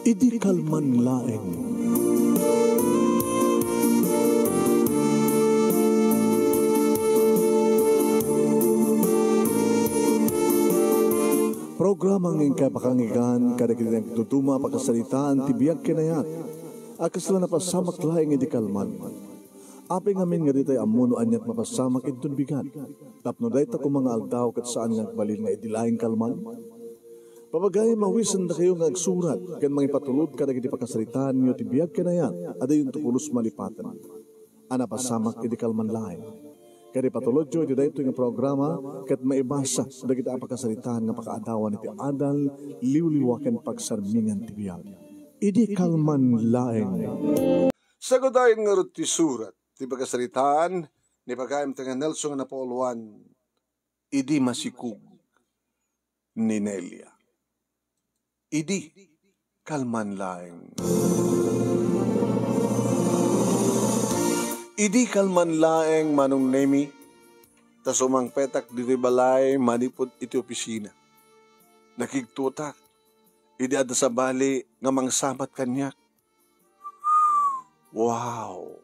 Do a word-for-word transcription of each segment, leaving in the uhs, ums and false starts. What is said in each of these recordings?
Idi kalman laeng. Programa nga inkay pakanggan kadagiti nagduduma a pakasaritaan ti biag ken ayat a kasla napasamak laeng idi kalman. Apay ngamin nga ditay ammo no aniat mapasamak inton bigat, tapno dayta koma nga aldaw ket saan nga agbalin nga idi laeng kalman? Papagayam, awisendakayo nga agsurat ken mangipatulod kadagiti pakasaritaanyo ti biag ken ayat a diyonto pulos malipaten a napasamak idi kalman laeng. Ket ipatulodyo iti daytoy nga programa ket maibasa dagiti a pakasaritaan nga pakaadawan iti adal, liwliwa ken pagsarmingan ti biag. Idi kalman laeng. Sagadayen ngarud ti surat ti pakasaritaan ni pagayamta nga Nelson nga napauluan, Idi masikog ni Nelia. Idi kalman laeng. Idi kalman laeng, Manong Nemi, ta sumangpetak ditoy balay manipud iti opisina. Nakigtotak idi adda sabali nga mangsabat kaniak. Wow!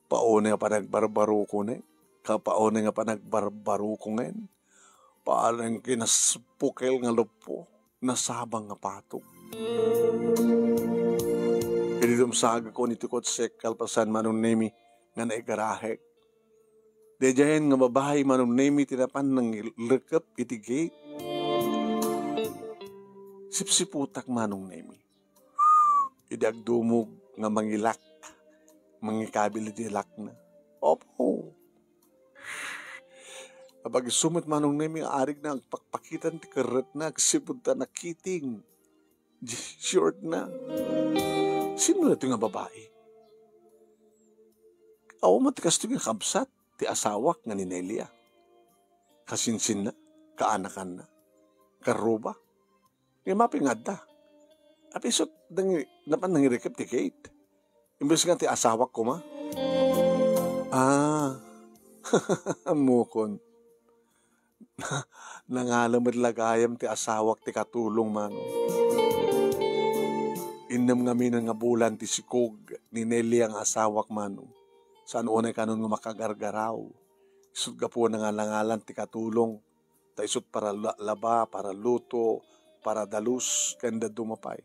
Paunay a panagbarbaruko ne, kapaunay nga panagbarbaruko ngen. Parang kinaspukel nga luppo, nasabang nga patog. Idi dumsagakon iti kotsek, kalpasan, Manong Nemi, nga naigarahek. Daydiayen nga babai, Manong Nemi, ti napan nangrekep iti gate. Sipsiputak, Manong Nemi. Idi agdumog nga mangilak, mangikabil iti ilakna. Opo. Apag-isu met, Manong Nemi, nga arigna agpakpakitan ti kerretna agsipud ta nakiting. Short na. Sino daytoy nga babai? Awan met ti kastoy nga kabsat ti asawak nga ni Nelia. Kasinsinna, kaanakanna, karruba. Ngem apay nga adda? Apay isut' nangi-, napan nangirekep ti gate? Imbes nga ti asawak koma? Ah, ammokon. Nangala met la gayam ti asawak ti katulong, Manong. Innem ngamin nga bulan ti sikog ni Nelia nga asawak, Manong. Saan unay kanon nga makagargaraw. Isut' gapuna nga nangalan ti katulong. Ta isut' para la-, laba, para luto, para dalus, ken dadduma pay.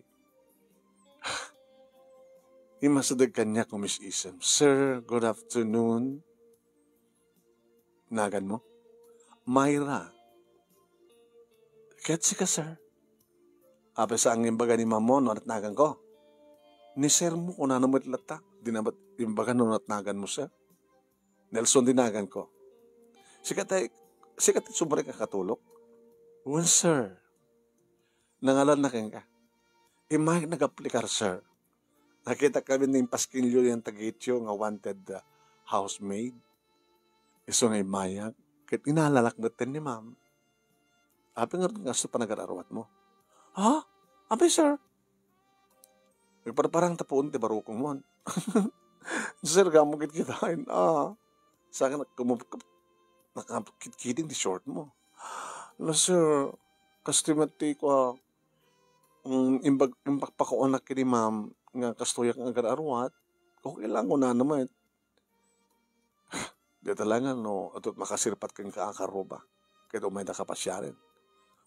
Immasideg kaniak nga umis-isem. "Sir, good afternoon." Naganmo? "Myra." "Ket sika, sir?" "Apay, saan nga imbaga ni mammo no natnaganko?" "Ni sir mo, kunana met latta. Dina met imbaga no natnaganmo, sir." "Nelson ti naganko." "Sika ti, sika ti submariak a katulong?" "Wen, sir." "Nangalanna kenka?" "Immayek nagaplikar, sir. Nakitak ngamin nga impaskilyo diay taga-gate-yo nga wanted, uh, housemaid. Isu nga immayak, ket inalalak metten ni ma'am." "Apay ngarud nga kastoy panagar-aruatmo?" "Ha? Apay, sir?" "Nagparparang ta puon ti barukongmon." "Sir, gamu kitkitaen, ah. Saan nga kumupkup-, nakakitkiting ti short mo." "La, sir, kastoy met ti kua, mm, imbag-, impakpakawanak ken ni ma'am nga kastoyak nga agar-aruat. Okay lang, kunana met." "Dita laengen no adu ti makasirpat kenka a karruba ket umaydaka pasiaren."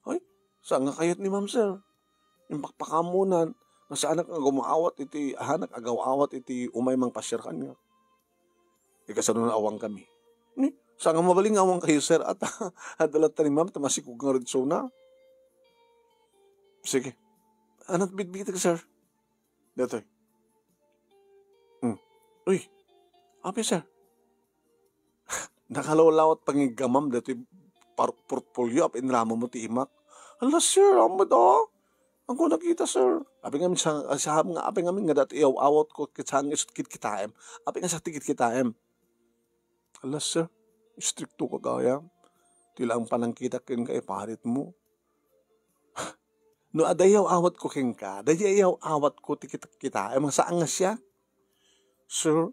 "Ay, saan nga kayat ni ma'am, sir? Impakpakaammonan nga saanak nga gumaawat iti, ahanak a gaw-awat iti umay mangpasiar kaniak." "Ikasano nga awankami?" "Ni, saan nga mabalin nga awankayo, sir? At, adda latta ni ma'am ta masikog ngarud isuna." "Sige. Anat bitbitek, sir?" "Datoy." "Hmm. Uy, apay, sir?" "Nakalawlawat pangiggamam datoy par-, portfolio, apay inramammo ti imak." "Ala, sir, ammom da. Agko nakita, sir." "Apay ngamin sa, sa nga, apay ngamin nga datoy iyaw-awatko ket saan nga isut' kitkitaem? Apay nga sa ti kitkitaem?" "Ala, sir, istriktoka gayam. Ti laeng panangkitak kenka, iparitmo." "No adda iyaw-awatko kenka, daydi iyaw-awatko ti kitkitaem, saan nga siak?" "Sir,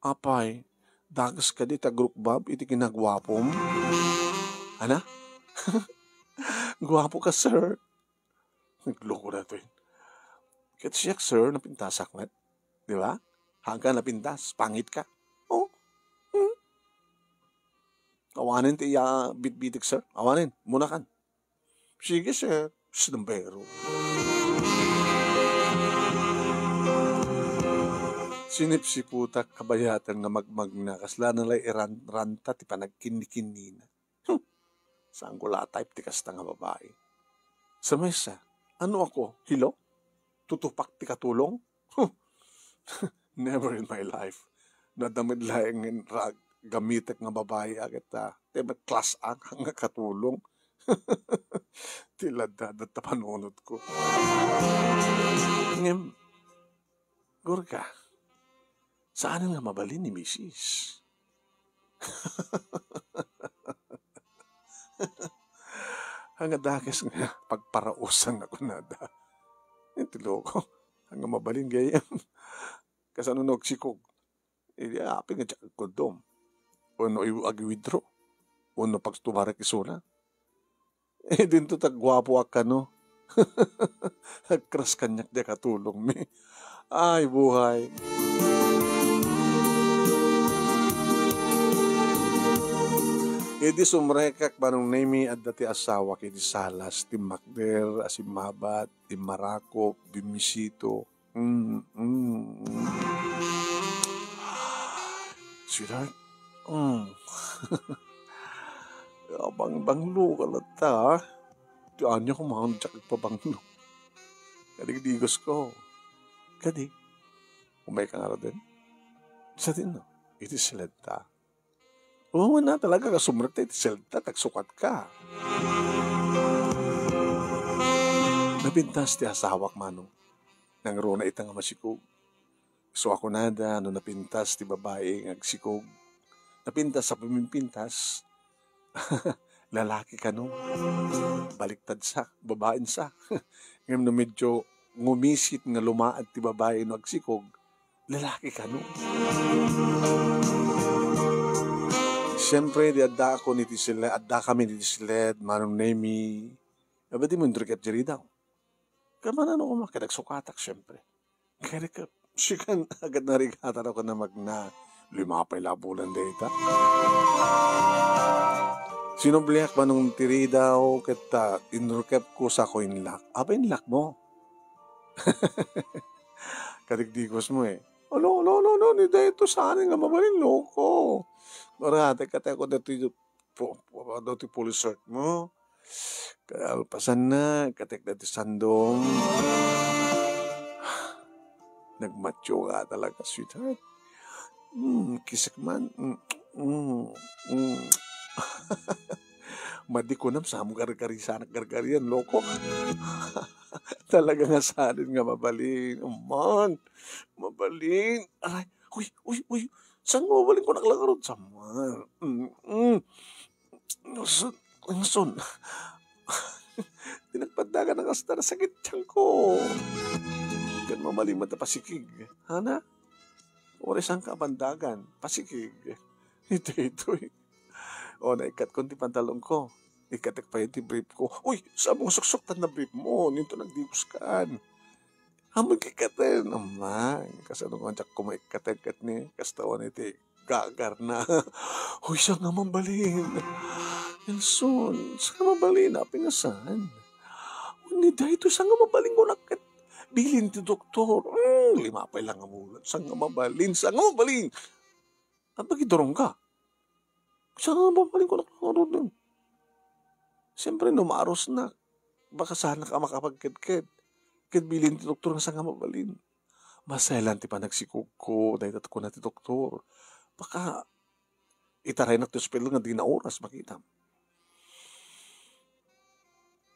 apay, dakes kadi ti agrukbab iti kinaguapom?" "Ana? Guapoka, sir." Nagloko daytoy. Ket siak, sir, napintasak met. Di ba? Haanka napintas, pangit ka. Oh? Hmm? Awanen ti iya bitbitik, sir. Awanen, muna kan. Sige, sir. Sinumbero. Sinipsiputak kabayatan nga magmagna, kasla na lay iran-, ranta ti panagkinnikinnina. Hmm. Saanko la a type ti kasta nga babai. Sa maysa, ano ako? Hilo? Tutupak ti katulong? Huh. Never in my life. No adda met laeng nga rag-, gamitek nga babai, a, ket, ah, ti met class A nga katulong. Ti ladda, adatta panunotko. Ngem, Gorka, saanen nga mabalin ni misis. Nga dakes nga pagparausang na kunada. Iti loko. Nga mabalin gayam. Kasano no agsikog? Idi apay nga diak agkondom. Wenno i-, ag-withdraw. Wenno pagtubarek isuna. Eh, dinto ta guapoak kano. Agkras kaniak diak a tulongmi. Ay, buhay. Idi sumrekak, Manong Nemy, adda ti asawak idi salas, timmakder a simmabat, immarakop, bimmisito. Mm, mm, mm. Sweetheart, mm. Abangbanglo ka latta, ha? Ti ania koma diak agpabanglo. Kadigdigosko. Kadi, umayka ngaruden? Sadino? Iti siledta. Oo, na talaga, kasumrekta iti siledta, tagsukatka. Napintas ti asawak, Manong. Nangruna ita nga masikog. Isu a kunada, no napintas ti babai nga agsikog, napintas a pumimpintas, lalaki kano. Baliktad sa, babaen sa. Ngem no medyo ngumisit nga lumaad ti babai no agsikog, lalaki kano. Siempre, di adda ako ni ti sile-, adda kami ni ti siled, Manong Nemy. Aba, di mo indrikep diri daw. Kaman ano ko makadagsukatak, siempre. Kaya ka, sikan agad narigatan ako na magna lima pay la bulan dayta. Sinubliak Manong ti ridaw, ket, ah, inrukep ko sa ko inlak. Aba, inlak mo? Kadigdigos mo eh. Ano, no, no, no, ni dayto saan nga mabalin, loko. Marate ka tayo ko dito pu-, pu-, adu ti polo shirt mo. Kalpasanna, katek dati sandom. Nagmatyo ka talaga, sweetheart. Hmm, kisek man. Hmm, hmm, hmm. Madi ko nam, samo gargari, sanak gargarian, loko. Talaga nga sadin nga mabalin. Man, mabalin. Aray, uy, uy, uy. Saan nga mabalin ko naklangarod? Sama. Mm-mm. Ngason, ngason. Di nagpandagan ang asta na sakit tiyan ko. Kan mabalin mo ta pasikig. Hana? Uri saan ka pandagan? Pasikig. Ito, ito eh. O, naikkat ko ti pantalon ko. Ikkatek pa iti brief ko. Uy, saan mo suksok tan na brief mo? Ninto nagdibus kan. Amoy kikaten, amang. Kasano nga diak kumaikkaten ket ni kastawan iti gagar na. Hoy, saan nga mabalin? Nelson, saan nga mabalin? Apay nga saan? Ni daytoy, saan nga mabalin ko naket? Bilin ti doktor. Hmm, lima pay lang nga bulan. Saan nga mabalin? Saan nga mabalin? At magidurong ka. Saan nga mabalin ko na, Siyempre, no maarusnak, baka saanak a makapagkedked. Ket bilin ti doktor nga saan nga mabalin. Masayalan ti panagsikogko, dayta kuna ti doktor. Baka itaraynak ti ospital nga dina oras makitam.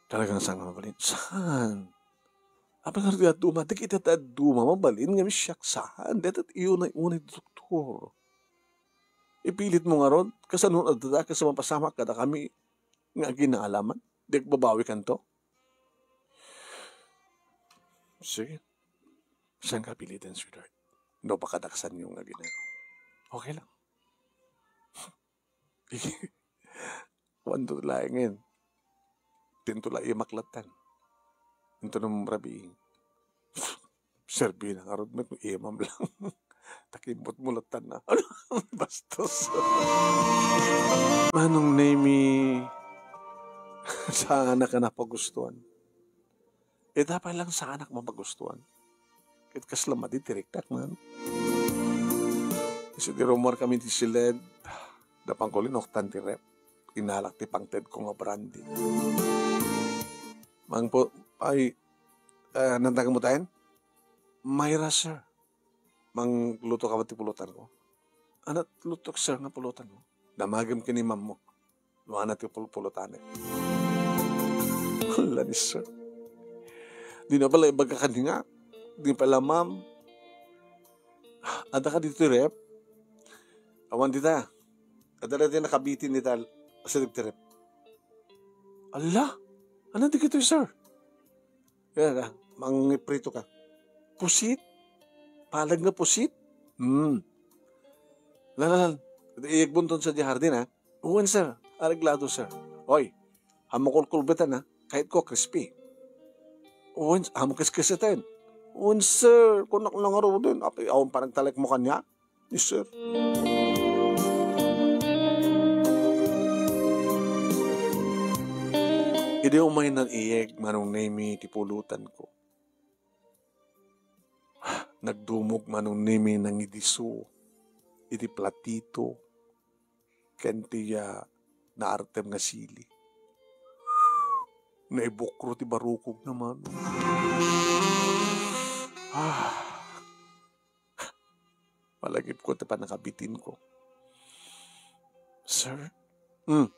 Talagang saan nga mabalin? Saan? Apay nga di adduma? Dagiti adda adduma, mabalin nga siak saan. Dayta ti unay-unay ti doktor. Ipilit mo ngarud, kasano adda dakes a mapasamak kadakami nga aginalaman? Di agbabawi kanto? Sige. Saan ka pilitan, sweetheart? No, pakadaksan yung nga ginagawa. Okay lang. Kuwanto laengen. Tinto la imaklatan. Inton rabii, serbina ngarud met no imam lang. Ta kimmutmuttanna. Bastos. Manong Nemi, saanak a napagustuan. Ita pay lang saanak mapagustuan. Ket kasla madi ti riknak, man. Isu ti rummuarkami ti siled, da pangko linoktan ti ref. Inalak ti pangtedko nga brandy. Mangpo-, ay, eh, nandagmo tayen? Myra, sir. Mangluto ka ba ti pulutanko? Ania ti lutok, sir, nga pulutanmo? Damagem ken imammo. No ania ti pulpulutanek. Hala ni sir. Dina pala ibaga kaniak. Dina pala, ma'am. Adda ka ditoy ref? Awan dita. Adda ditoy nakabitin dita. Asideg ti ref. Ala? Ania dagitoy, sir? Kaya ka, mangiprito ka. Pusit? Palag nga pusit? Hmm. Lalal, iyagbonton sa di hardin, ha? Wen, sir. Areglado, sir. Oy, amo kulkulbetan, ha? Kahit ko crispy. Wen, amo kiskiseten. Wen, sir. Kunak na nga ruden. Api, awan pa nagtalek mo kanya? Ni sir. Idi umay nan iyeg, Manong Nemi, ti pulutanko. Nagdumog Manong Nemi nangidiso iti platito ken ti, ah, naartem nga sili. Naibukro ti barukogna, Manong. Ah. Malagipko ti pannakabitinko. Sir? Hmm.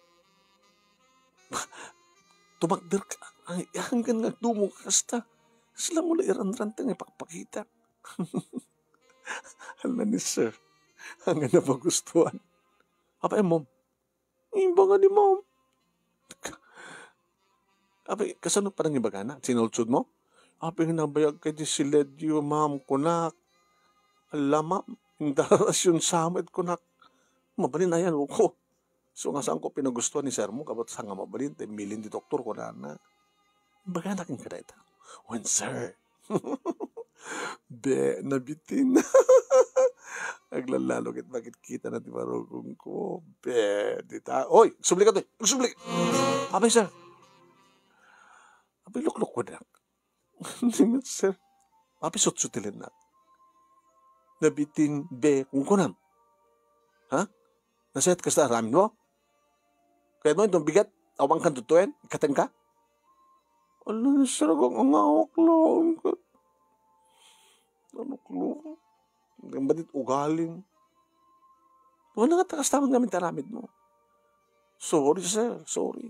Tumakder ka. Ay, hanggan nga agdumog ka kasta. Sila mo la iranranteng ipakpakita. Hala ni sir. Hanggan na magustuhan. Apa, mom? Imbagana ni ma'am. Abi, kasano panangibagana? Sinulsod mo? Abi, nabayag kay di si Ledyo, ma'am, kunak. Ala, ma'am, indarasyon samet, kunak. Mabalin ayan, uko. So, nga saan ko pinagustuhan ni sir mo, kabat sa nga mabalin, tay milin di doktor, kunana. Bagana ken kadayta. Wen, sir. Be, nabitin. Aglalalo ket makitkita na ti barukongko. Be, dita. Oy, agsubli ka, toy. Agsubli. Apay, sir. Apay, luklukkudak. Di met, sir. Apay, sutsutilennak. Nabitin, be, kunkunam. Ha? Nasayaat kasta aramid mo? Kayatmo inton bigat, awan kan tutuyen, ikkatenka? Ala, nasaragang angawak laeng ket. Ano, klo? Ang badit ugaling. Wala nga takas taman ngamin taramid mo. Sorry, sir. Sorry.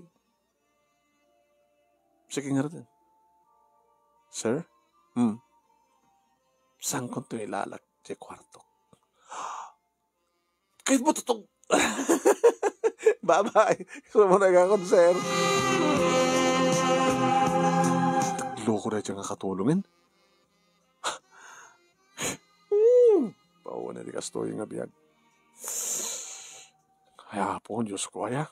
Sige nga rin. Sir? Hmm. Saan ko ito ilalak sa kwarto? Kahit mo tutog. Bye-bye. Gusto mo na nga, sir? Loko na dyan nga katulungin. Hmm. Pauna di kastoy nga biyag. Ay, Apo, Diyos ko, aya.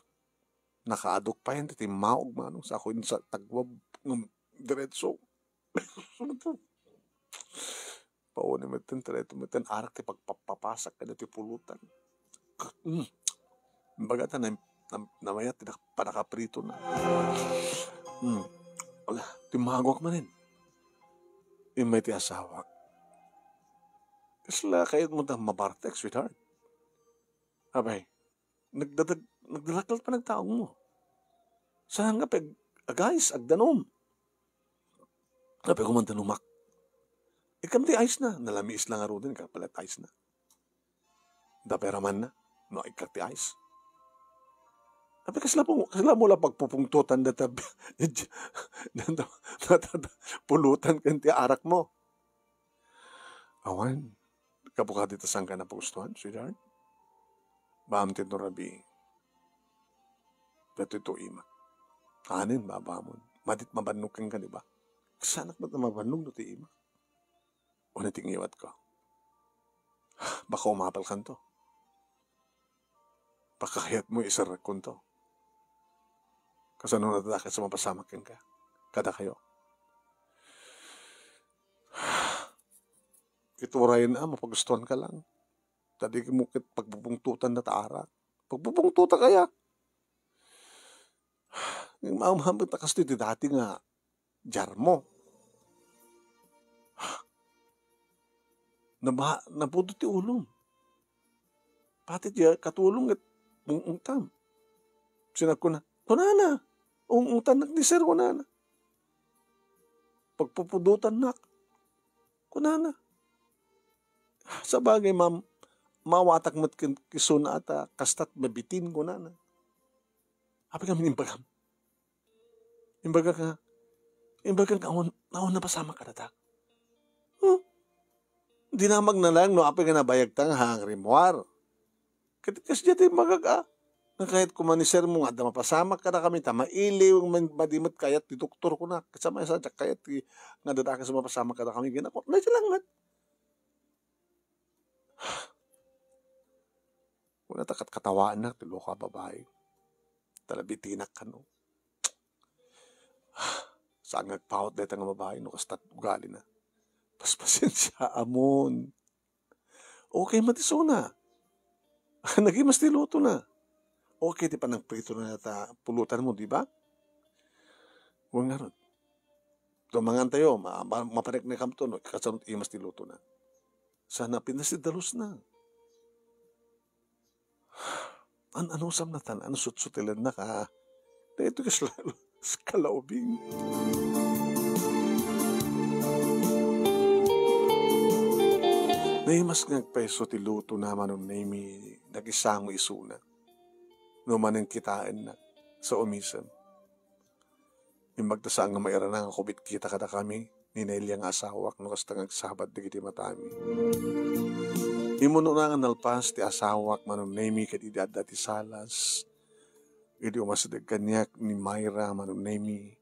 Nakaadok pa yan, ti maog manong sa ako sa tagwab ng diretso. Pauni metten, diretso metten, arak ti pagpapapasak kada ti pulutan. Mm. Baga ta na, na, namayat ti nak-, panakaprito na. Mm. Wala, timmagwak manen. Immay ti asawa. Kasla kayat mo ta mabartek, sweetheart. Abay, nagdadag-, nagdadakkel pa nagtaong mo. Saan nga pag-, agayes, agdanom. Nga pag-, umandanomak. Ikam ti ayes na, nalamiis lang aruden, kapalit ayes na. Dapay raman na, no, ikka ti ayes. Tapi kasla po, kasla mo lang pagpupungtutan data, data, data, pulutan kan ti arak mo. Awan, kabuka dita saan ka napagustuhan, sweetheart? Baam ti no rabii. Datoy to ima. Anin, babamon. Madit mabannog kenka, di ba? Kasanak met a mabannog no ti ima. Una ti ngiwat ko. Baka umapal kanto. Pakayat mo isarrekkonto. Kasano na dakes a mapasamak kenka? Kadakayo. Ituray na, mapagustuhan ka lang. Ta di mo ket pagbubungtutan na ta arak. Pagbubungtutan kaya? Ngem awan met a kastoy ti dati nga jarmo. Naba-, nabudo ti ulom. Pati ti katulong ket ung-ungtam. Sinakuna, kunana, ung-ungtannak ni sir, kunana. Pagpupudotannak, kunana. Sabagay, ma'am, maawatak met ken-, kisuna ta kastat mabitin, kunana. Apay kami imbagam? Imbagak nga, imbagak nga awan, awan napasamak kadata. Huh? Dinamag na lang no apay nga nabayagta nga hangrimuar. Ket kasdiay ti imbagak a, nga kayat koma ni sir mo nga adda mapasamak kadakami ta mailiw, man-, madi met kayat ti doktor, kunak. Ket sa maysa, diak kayat ti nga adda dakes mapasamak kadakami. Ginako, na lang met. Kuna ta katkatawaannak ti loka a babai. Ta nabitinak kano. Saan nga agpawat dayta nga babai no kasta ti ugalina. Paspasensiaamon. Okay met isuna. Nagimas ti lutona. Okay ti panangpritona ta pulutanmo, di ba? Wen ngarud. Dumangan tayo, ma-, ma-, mapaneknekamto, no? Kasano ti imas ti lutona. Sana pinasi dalusna. An-, anusam natan, ano sutsutilennak, a? Daytoy kas-, kalaubing. Naimas nga agpayso ti lutona, Manong Nemi, nakisango isuna. No manen kitaenna, sa umisem. Imbag ta saan nga mairana nga kubitkita kadakami ni Nelia nga asawak no kasta nga agsabad dagiti matami. Immuno nga nalpas ti asawak, Manong Nemi, ket idi adda ti salas, idi umasideg kaniak ni Myra, Manong Nemi,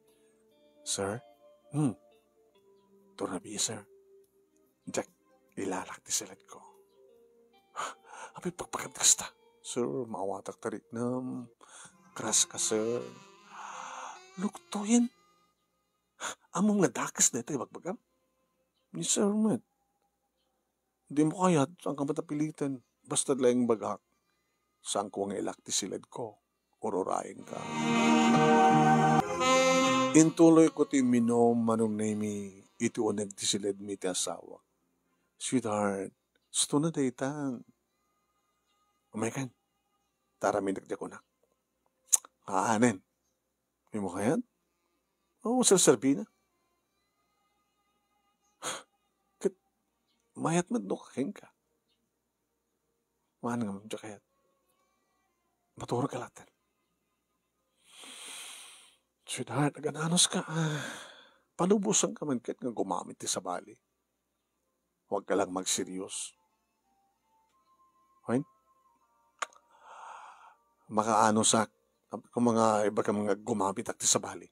"Sir?" "Hmm." "Tornabi, sir." Diak ilalak ti siledko. Apay pagpakam kasta? Sir, maawatak tariknam. Kras ka, sir. Luktoyen. Ammom nga dakes daytoy ibagbagam? Ni sir met. Di mo kayat, saan ka met a piliten. Basta laeng bagak. Saanko nga ilak ti siledko. Ururayenka. Intuloyko ti imminum, Manong Nemi, iti uneg ti siledmi ti asawak. Sweetheart, susto na daytan. Umaykan, ta aramidek diay kunak. Aanen? Di mo kayat? Oo, serserbina. Ket mayat met no kenka. Maan nga, Ma'am Jakayat. Maturog ka latta. Sweetheart, agan-anos ka, ah. Palubosan ka man ket nga gumamit ti sabali. Huwag ka lang magserious. Wen? Makaanosak. Kung mga iba ka mga gumamit ak ti sabali.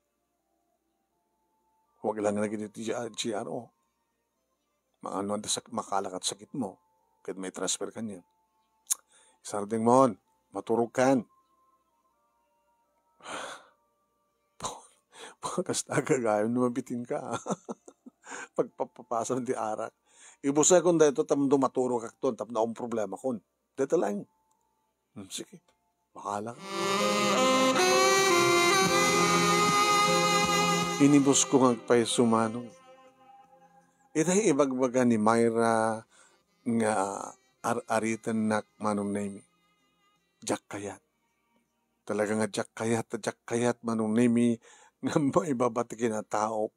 Huwag lang lagi ti G R O. Maano, anda sak-, makalakat sakit mo. Ket may transfer kanian. Isardeng mo, maturog kan. Kasta gagayon no mabitin ka. Pagpapapasam ti arak. Ibusay kon dayto, tamdo maturog akton, tapno akon problema kon. Dayta laeng. Hmm, sige. Bahala ka. Inibus ko nga agpayso, Manong. Itay ibagbaga ni Myra nga ar-aritennak, Manong Nemi. Diak kayat. Talaga nga diak kayat, diak kayat, Manong Nemi, nga maibaba ti kinatao.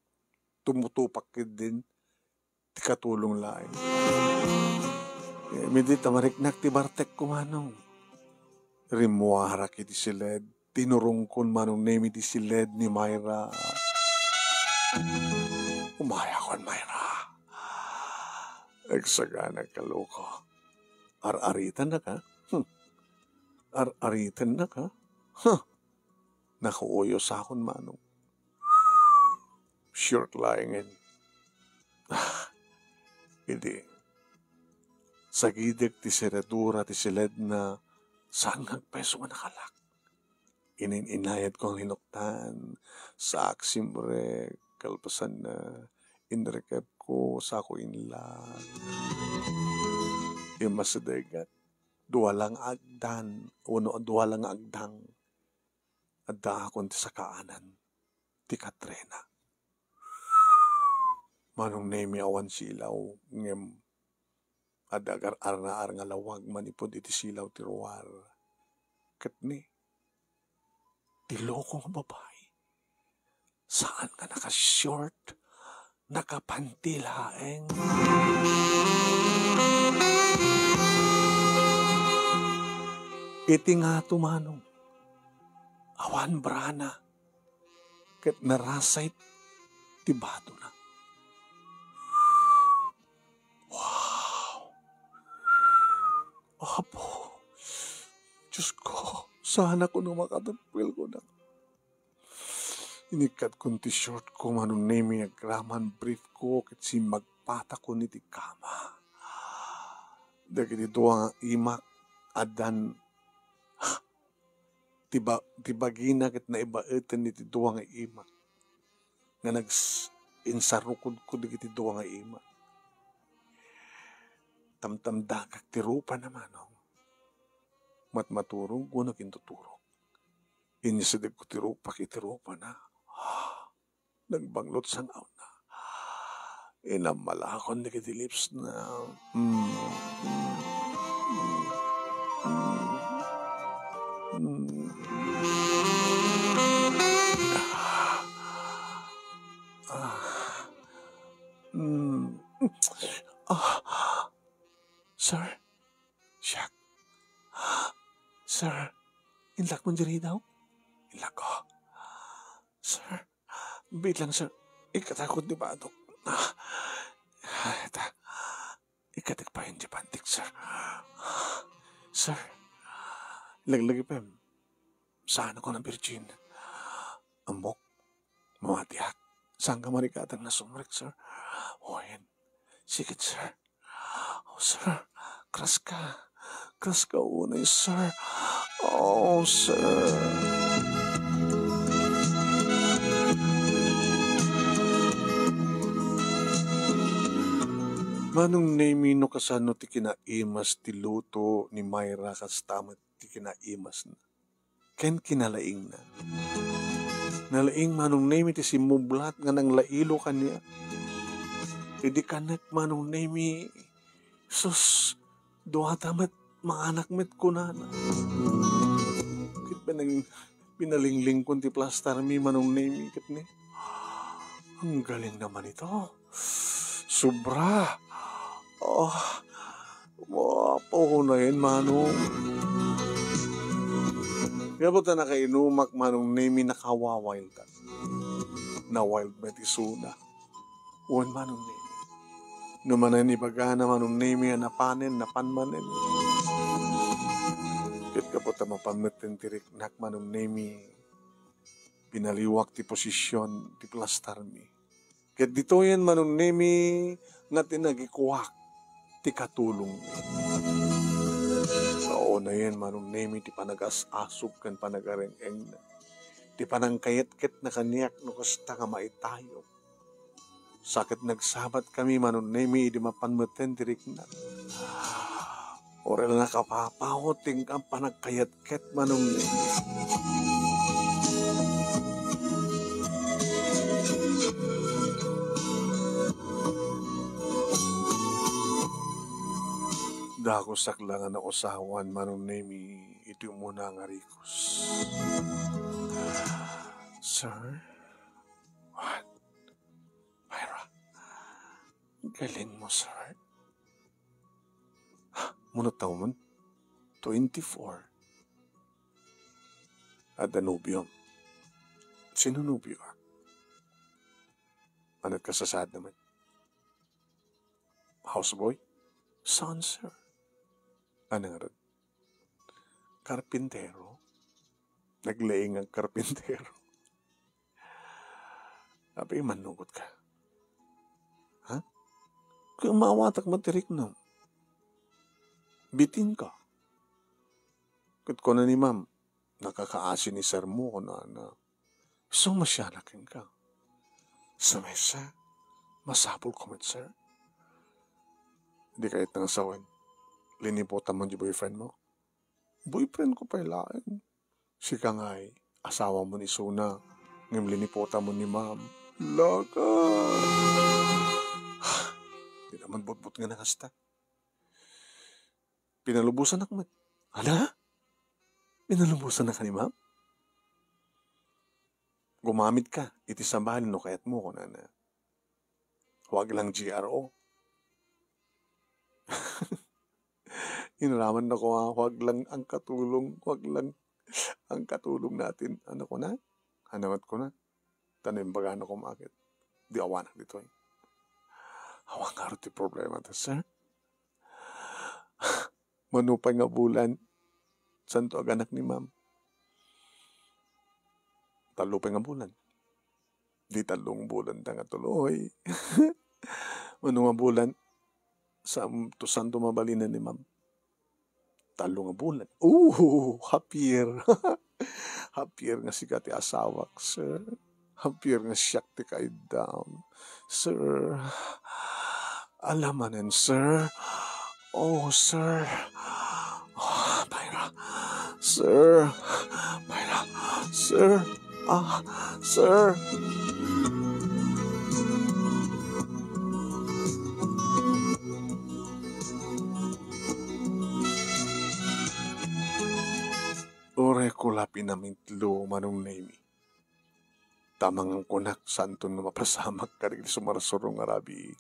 Tumutupak ketdin ti katulong laeng. Ngem idi ta mariknak ti bartekko, Manong, rimmuarak iti siled. Tinurongkon, Manong Nemi, ti siled ni Myra. Umayakon, Myra. Agsagana, kaloko. Ar-aritennak, ha? Hmm. Ar-aritennak, ha? Huh. Nakuuyosakon, Manong. Sure laengen. Ah, idi sagidek ti seradura ti siledna, saan nga agpayso nga nakalak. Inin-inayadko nga hinuktan, saak simrek, kalpasanna, Inrikepko, sako inla. Immasidegak. Dua la nga agdan, wenno dua la nga agdang. Addaakon ti sakaanan ti katrena. Manong Nemi, awan silaw, ngem adda agar-arnaar nga lawag manipud iti silaw ti ruar. Ket ni, ti loko nga babai, saan nga naka-short, nakapanti laeng. Iti ngato, manong, awan brana, ket narasay ti badona. Wow! Apo, Diyos ko, saan ako no makatagpil ko na. Inikkadkon ti short ko, Manong Nemi, agraman brief ko, ket simmagpatakon iti kama. Dagiti dua nga imak, addan ti ba-, ti bagina ket naibaeten iti dua nga imak nga nags-, insarukodko dagiti dua nga imak. Tamtamdakak ti rupana, manong. Matmaturog wenno kintuturog. Insidegko ti rupak iti rupana. Nagbanglot sangawna. Inammalakon dagiti lips na. Mm, mm, mm, mm, mm. Ah, mm. Ah, sir? Siak. Sir, inlak man diri daw? Inlak ko. Sir, biit lang, sir. Ikkatakot ni Badok. Ah, ta, ikkatek pa yun di pantik, sir. Sir, laglagipem. Saan ako ng virgin? Ambok, mamatiak. Saan ka marikatan na sumrek, sir? O, yan. Sige, sir. Oh, sir. Kras ka. Kras ka unay, sir. Oh, sir. Manong Nemi, no kasano ti kinaimas ti luto ni Myra, kasta met ti kinaimasna ken kinalaingna. Nalaing Manong Nemi ti simmublat nga nanglailo kaniak. Idi kanek Manong Nemi, sus, duata met, manganak met kunana. Ket pinang-, pinalingling kon ti plastarmi Manong Nemi ket ni, ang galing naman ito. Sobra. Oh, mapahunayen, Manong. Kaya po ta nakainumak, Manong Nemi, nakawawildak. Na-wild met isuna. Wen, Manong Nemi. No manen ibagana, Manong Nemi, a napanen, napan manen. Ket gapu ta mapan met ti riknak, Manong Nemi, pinaliwak ti posisyon ti plastarmi. Ket ditoyen Manong Nemi nga tinagikuak ti katulongmi. Kaunayen Manong Nemi ti panagas-asog ken panagareng-engna. Ti panangkayetketna kaniak no kasta nga maitayo. Sa ket nagsabat kami Manong Nemi idi mapan metten ti riknak. Uray la nakapapaw ti inka panagkayatket Manong Nemi. Dagusak la nga nausawan Manong Nemi iti umuna nga rikos. Sir? What? Myra? Galing mo, sir. Mano tawen? Twenty-four. Adda nobiom? Sino nobio? Ano ka sasaad naman? Houseboy? Saan, sir? Ano nga rin? Karpintero? Naglaing ang karpintero. Apay, mannugot ka. Ha? Kaya maawatak man ti riknam. Bitin ka. Ket kuna ni ma'am, nakakaasi ni sir mo, kunana. Isu masianak kenka. Sa mesa, Masapulko met, sir. Di kayat nga sawen, linipotam man di boyfriend mo. Boyfriend ko pay laeng. Sika ngay, asawa mo ni Suna, ngem linipotam mo ni ma'am. Laka! Di naman butbut nga nakasta. Pinalubosanak met. Hala? Pinalubosanak ni ma'am? Gumamit ka iti sabali no kayat mo, kunana. Huwag lang G R O. Inaraman na ko nga, huwag lang ang katulong, huwag lang ang katulong natin. Ano ko na? Ano ko na? Tanim baga na kumakit. Di awanak ditoy. Awan nga ti problema ta, sir. Manupay nga bulan, santo aganak ni ma'am. Tallo pay nga bulan. Di tallo nga bulan ta nga tuloy. Mano nga bulan, sa, to santo mabalinan ni ma'am. Tallo nga bulan. Oh, happier. Happier nga sika ti asawak, sir. Happier nga siak ti kaiddam. Sir, alamanen, sir. Oh, sir. Oh, Myra. Sir. Myra. Sir. Ah, sir. Uray ko la pinamitlo, Manong Nemy. Tamangan kunak, santon nga mapasamak kadagiti sumarsuro nga rabii.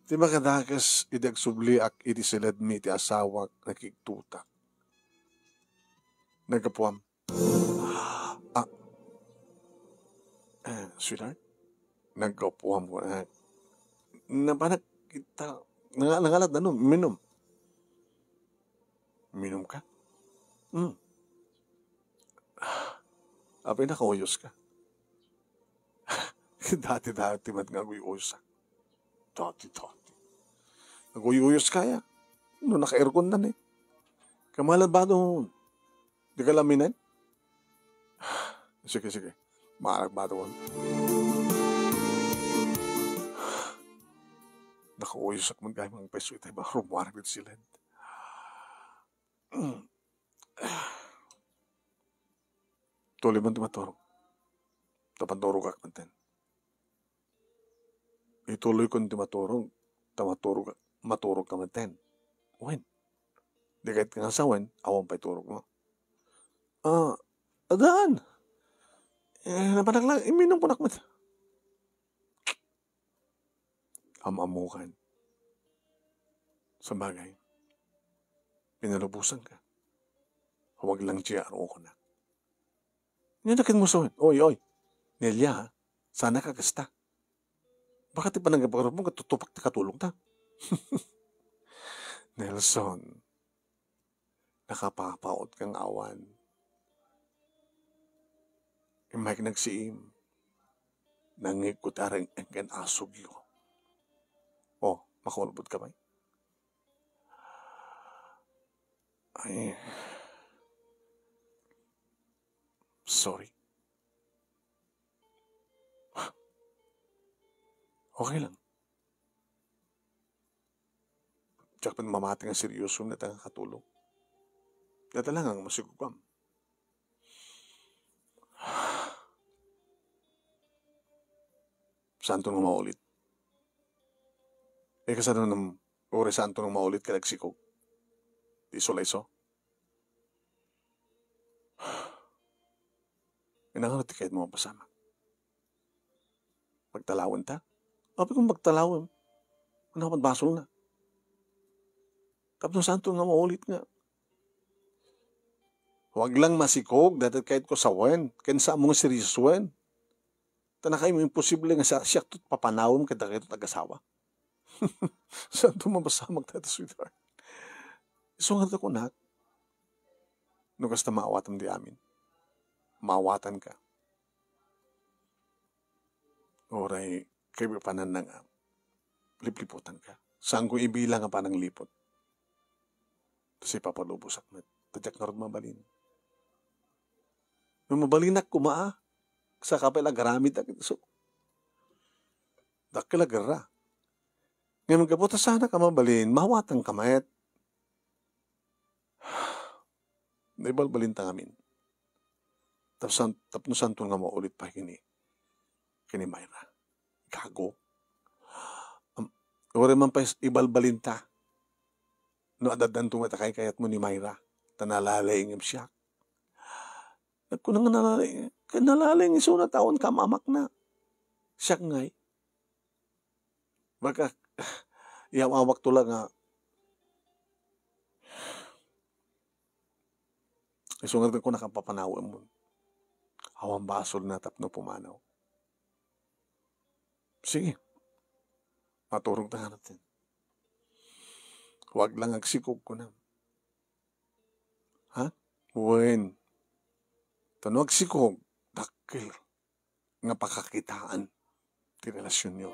Ti makadakes idi agsubliak iti siledmi ti asawak, nakigtutak. Naggapuam. Ah. Eh, sweetheart? Naggapuam ko na. Napanak kita. Nanga-, nangalat na, no? Minum. Minum ka? Hmm. Apay nakauyos ka? Dati-dati met nga aguy-uyos, ah. Dati-dati. Naguyuyos kaya. No, naka-aircon na ni. Kamalan ba doon? Di ka laminen? Sige, sige. Maarak ba doon? Nakauyos ak man gayam ang peso itay ba? Rumuarag dito si Lend. Tuloy man ti maturog. Tapan turog ak manten. Ituloy kon ti maturog, ta maturog, maturog ka manten. Wen. Di ket nga sawen, awan pay turog mo. Ah, adaan. Eh, napanak lang, iminum ko nakmet. Am-amukan. Sabagay, pinalubosan ka. Huwag lang G R O ko na. Nia na ken mo sawen. Oy, oy. Nelia, ha? Sana ka kasta. Baka ti pananggaparupmo, katutupak ti katulong ta. Nelson, nakapapaot kang awan. Immay nagsiim. Nangngegko ti areng-eng ken asugyo. Oh, makulbot ka, bay? Ay. Sorry. Okay lang. Diak pay mamati nga serioso nga katulong. Data lang ang masigugam. Santo nga maulit. Eh, kasano nam-, uri santo nga maulit ka nagsikog? Di iso la iso? Inangano ti kayat mo mapasamak? Pagtalawen ta? Apay kung pagtalawen? Ano ka basol na? Tapno santo nga maulit nga. Huwag lang masikog, dati kayat ko sawen, ken sa mo nga seryosoen. Ta nakaim imposible nga sa-, siak to papanawem kadagito ag-asawa. Santo mapasamak tayo, sweetheart. Isu nga kunak, no kasta maawatam di amin. Maawatan ka. Uray, kay panan na nga, lipliputan ka. Saan ko ibilang nga pananglipot? Kasi papalubosak met. Tadyak nga rod mabalin. No mabalinak kuma, ah, sa kapay la garamit ak. So, Dakkel a gerra. Ngem gapu ta saannak a mabalin, maawatangka met. Naibalbalinta ngamin. Tapsan-, tapno saanton nga maulit pay kini, kini Myra. Gago. Am, uray man pay ibalbalinta. No, addanto met a kaykayatmo ni Myra, ta nalalaingem siak. Nagkuna nga nalalaing, ket nalalaing isuna ta awan kamamakna. Siak ngay. Baga, iyawawakto la nga, isu nga kunana, papanawemon. Awan basolna tapno pumanaw. Sige. Maturogta ngaruden. Huwag lang agsikog, kunam. Ha? Wen. Ta no agsikog, dakkel nga pakakitaan ti relasionyo.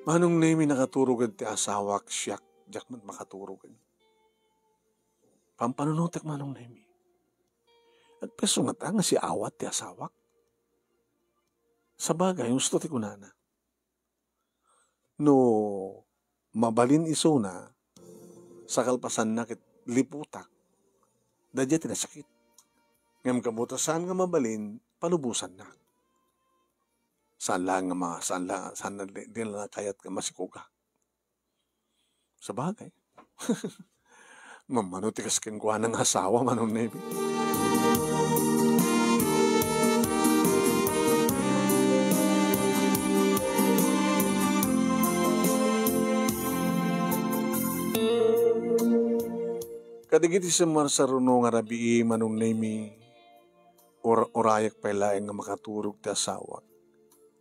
Manong Nemi, nakaturogen ti asawak, siak, diak met makaturogen. Pampanunotek, Manong Nemi. Agpayso ngata nga siawat ti asawak? Sabagay, husto ti kunana. No mabalin isuna, sa kalpasanna ket liputak, daydiay ti nasakit. Ngem gapu ta saan nga mabalin, palubosannak. Saan laeng nga ma-, saan la-, saan na di, di na kayat nga masikogak. Sabagay. Mammano ti kas kenkuana nga asawa, Manong Nemi. Kadagiti summarsaruno nga rabii, Manong Nemi, ur-, urayak pay laeng nga makaturog ti asawak.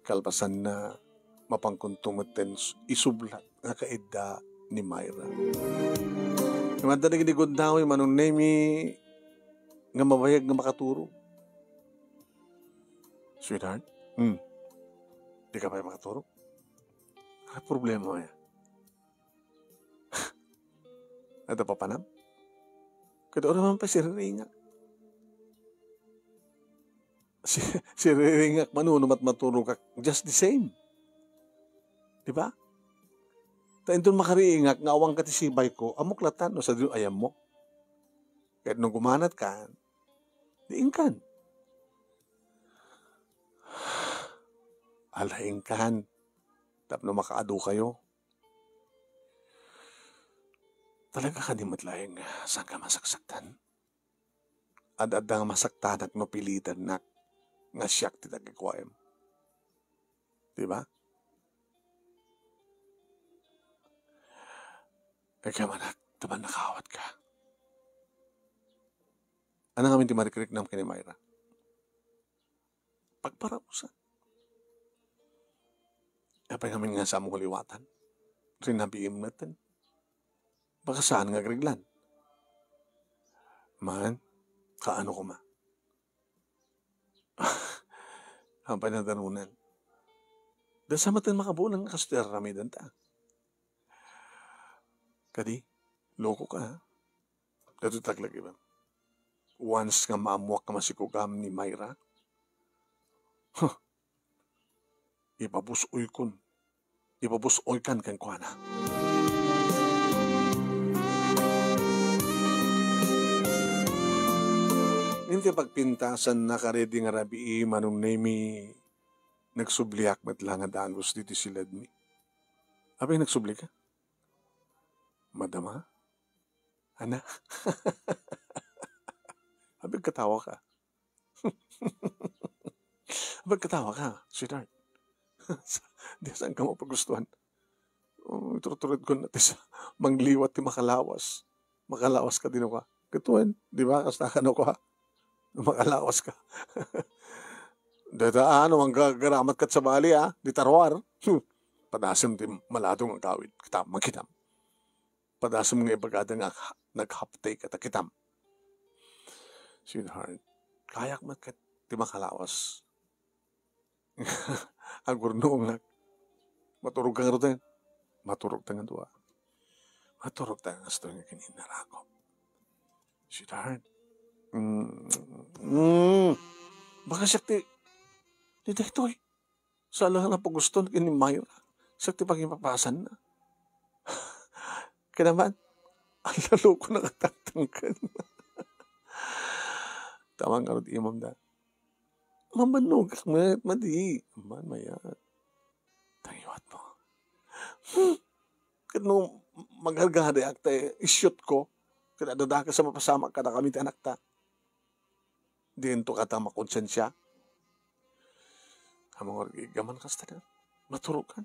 Kalpasanna, mapankonto metten s-, isublat nga kaidda ni Myra. Ngem adda dagiti gundaway, Manong Nemi, nga mabayag nga makaturog. Sweetheart? Hmm. Di ka pay makaturog? Ano problema, ya? Adda papanam? Kada oras man pay siriringak. Si-, siriringak man no mat-, maturogak just the same. Di ba? Ta inton makariingak nga awan ka ti sibay ko, ammok latta no sadino ayammo. Ket no gumanat ka, di inkan. Ala, inkan. Tapno makaadu kayo. Talaga kadi met laeng, saan ka masaksaktan? Ad-adda nga masaktanak no pilidannak nga siak ti nagkukuaem. Di ba? Ikaw, anak, taman nakaawat ka. Ano ngamin ti marikriknam ken ni Myra? Pagparamusan. Apay ngamin nga saanmo nga liwatan? Rinabiim naten. Baka saan nga agriglan. Man, kaano koma? Apay nadanunan. Dasa maten makabulan nga kastoy aramidenta. Kadi, loko ka, ha? Datoy taglagipem. Once nga maammuak nga masikogam ni Myra, huh, ipabus-oykon. Ipabus-oykan kenkuana. Ngem ti pagpintasan, nakaredi nga rabii, Manong Nemi, nagsubliak met la nga dagus ditoy siledmi. Apay, nagsubli ka? Madama? Ana? Apay, katawa ka? Apay, katawa ka, sweetheart? Di, saan ka mapagustuhan? Oh, iturtured ko na ti sa mangliwat ti makalawas. Makalawas ka din ako. Katuan, di ba? Kasta ka na ko, ha? Makalawas ka. Data, ano, ang gagaramat kat sa bali, ha? Di tarwar. Padasem ti maladong agawid. Kita, magkitam. Padasem nga ibagada nga nag-half take at kitam. Sweetheart, kayak met ket ti makalawas. Agurnongak. Maturog ka ngaruden? Maturog ta nga dua. Maturog ta nga asto nga kinin narako. Sweetheart. Mm, mm. Baka siya ti Ni daytoy, saan la nga napaguston ken ni Myra. Siak ti pangipapasanna. Kanaman, ang lalo ko nakataktangkan. Tamang ngarud imam da. Mamannogak met, madi. Man, mayat. Tangiwat mo. Hmm. Ket no maghargariak, ta isyot ko, ket adda dakes a mapasamak kadakami ti anakta. Diento kata makonsensia? Ammom nga gaman kasta na. Maturokan.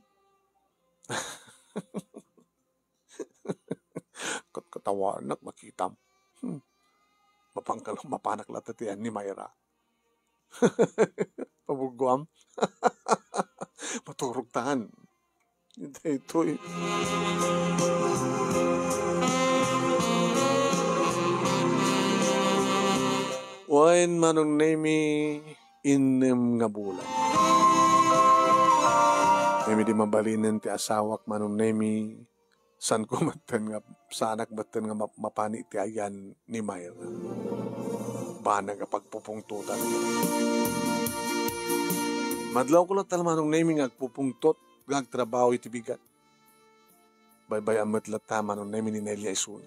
Ket katawanak, makitam. Hmm. Mapangkal-, mapanak latta ti ni Myra. Pabuguam. Maturog tan. Daytoy. Wen Manong Nemi, innem nga bulan. Nemi, di mabalinen ti asawak, Manong Nemi. Saanko metten nga, saanak metten nga map-, mapan iti ayan ni Myra. Banag a pagpupungtotan. Madlawko latta, Manong Nemi, nga agpupungtot nga agtrabaho iti bigat. Baybay-am met latta, Manong Nemi, ni Nelia isuna.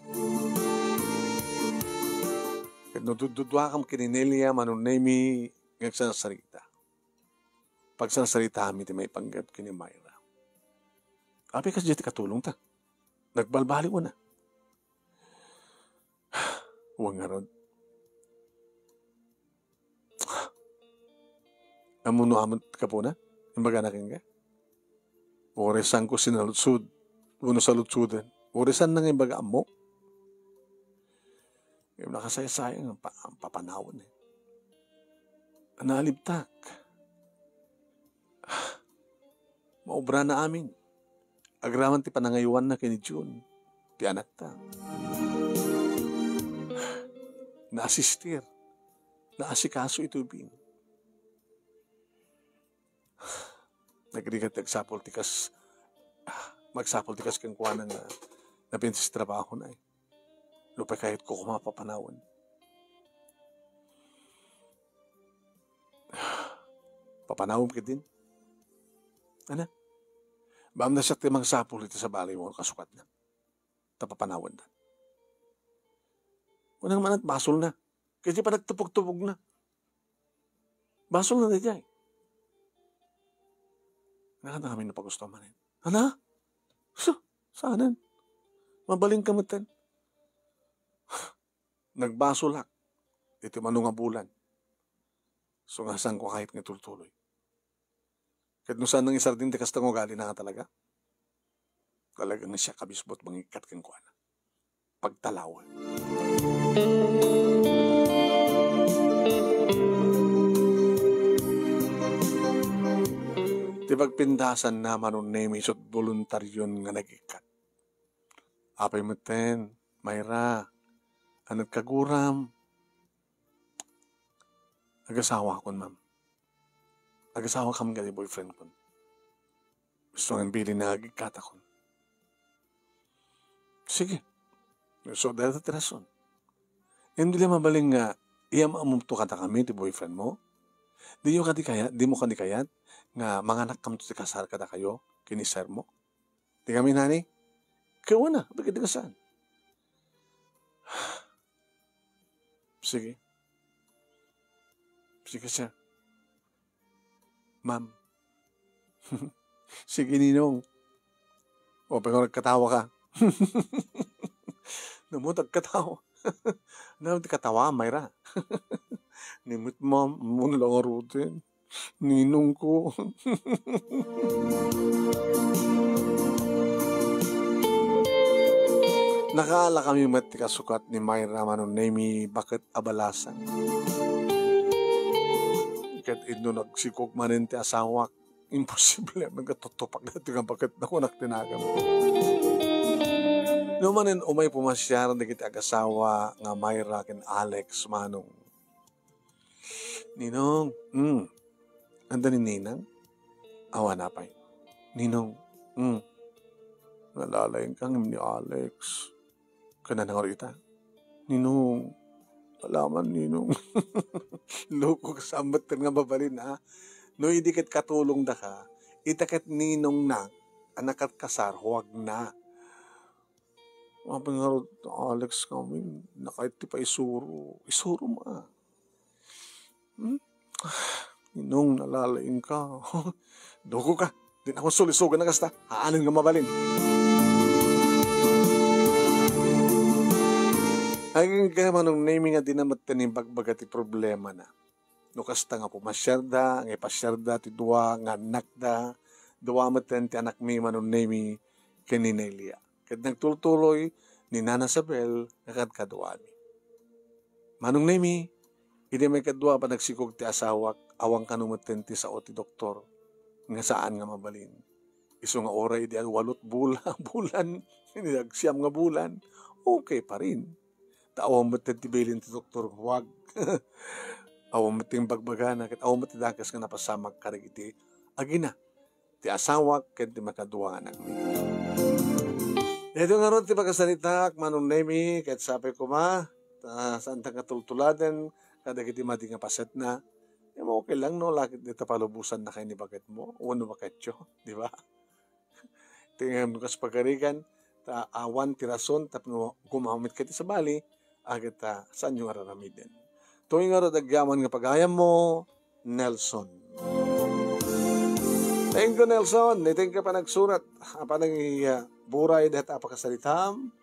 Ket no dudduduakam ken ni Nelia, Manong Nemi, nga agsarsarita. Pagsarsaritaam iti maipanggep ken ni Myra. Apay kasdiay ti katulongta? Nagbalbaliw na. Wen ngarud. Ammom no amin ti gapuna? Imbagana kenka? Uray saanko sinaludsod, wenno saludsoden. Uray saanna nga imbaga, ammok. Ngem nakasaysayang ang pa-, ang papanawen, eh. Naalibtak. Maobrana amin. Agraman ti panangaywanna ken ni Jun, ti anakta. Naasistir, naasikaso iti ubing. Nagrigat ti agsapul ti kas-, ah, magsapul ti kas kenkuana nga napintas ti trabahona, eh. Nupay kayatko koma a papanawen. Papanawem ketdin? Ana? Baamna siak ti mangsapul iti sabalimo kasukatna. Ta papanawenda. Kunam man a basolna. Ket di panagtupogtupogna. Basolna daydiay. Nakanta kami napagusto manen. Ana? Su, saanen? Mabalinka metten. Nagbasolak iti mano nga bulan. So nga saanko kayat nga itultuloy. Ket no saan nang isardeng ti kasta nga ugalina nga talaga, talaga nga siak a mismo ti mangikkat kenkuana. Pagtalawen. Ti pagpindasanna, Manong Nemi, isut' boluntarion nga nagikkat. Apay metten, Myra, ania ti kaguram? Agasawakon, ma'am. Agasawakam kadi boyfriendkon. Isu nga bilin nga agikkatakon. Sige. So, dayta ti rason. Ngem di la mabalin nga iam-ammomto kadakami ti boyfriendmo? Diyo kadi kayat, dimo kadi kayat nga manganakkamto ti kasar kadakayo ken ni sirmo? Ti kami nani? Kawana, apay ket di kasaan. Sige. Sige, sir. Ma'am. Sige, Ninong. O, pero nagkatawa ka. Namut agkatawa. Ano ti katawa, Myra? Ni met, ma'am, mo na lang arutin. Ninong ko. Nakaala kami met ti kasukat ni Myra, Manong Nemi, baket a balasang. Ket inno nagsikog manen ti asawak, imposible met nga tutupak daytoy nga baket, nakunak ti nagan. No manen umay pumasiar dagiti agasawa nga Myra ken Alex, Manong. Ninong, mm. Anda ni Ninang? Awan, apay. Ninong, mm. Nalalaing ka ngem ni Alex. Kunana ngarud ita, Ninong, alaman, Ninong. Loko ka sa met nga mabalin, ha? No idi ket katulongdaka, ita ket ninongnak a nakatkasar, huwagna. Apay ngarud, Alex, kami, nakait ti paisuro. Isuro ma. Hmm? Ninong, nalalaing ka. Duko ka. Di na ko sulisugan na kasta. Haanen nga mabalin. Agingga Manong Nemi nga di na met imbagbaga ti problema na. No kasta nga pumasiarda, nga ipasiarda ti dua nga annakda, dua metten ti anakmi Manong Nemi ken ni Nelia. Ket nagtultuloy ni Nana Sabel nga kadkaduami. Manong Nemi, idi maikadua a panagsikog ti asawak, awan kano metten ti sao ti doktor nga saan nga mabalin. Isu nga uray idi agwalot bula-, bulan, idi agsiam nga bulan, okay pa rin. Ta awan met ti bilin ti doktor, huwag. Awan met ti imbagbaga na, ket awan met ti dakes nga napasamak kadagiti agina, ti asawak ken ti makadua nga anakmi. Daytoy ngarud ti pakasaritaak, Manong Nemi, ket sapay koma, ta saanta nga tultuladen kadagiti madi nga pasetna. Em, okay lang, no, lakit dita palubosan na kay ni baketmo, wenno baketyo, di ba? Ti ngem kas pagarigan, ta awan ti rason tapno gumamit ket ti sabali, aget ta saanyo nga raramiden. Toy ngarud agyaman nga pagayammo, Nelson. Thank you, Nelson. Thank you panagsurat, a panag-, ah, buray dayta a pakasaritam.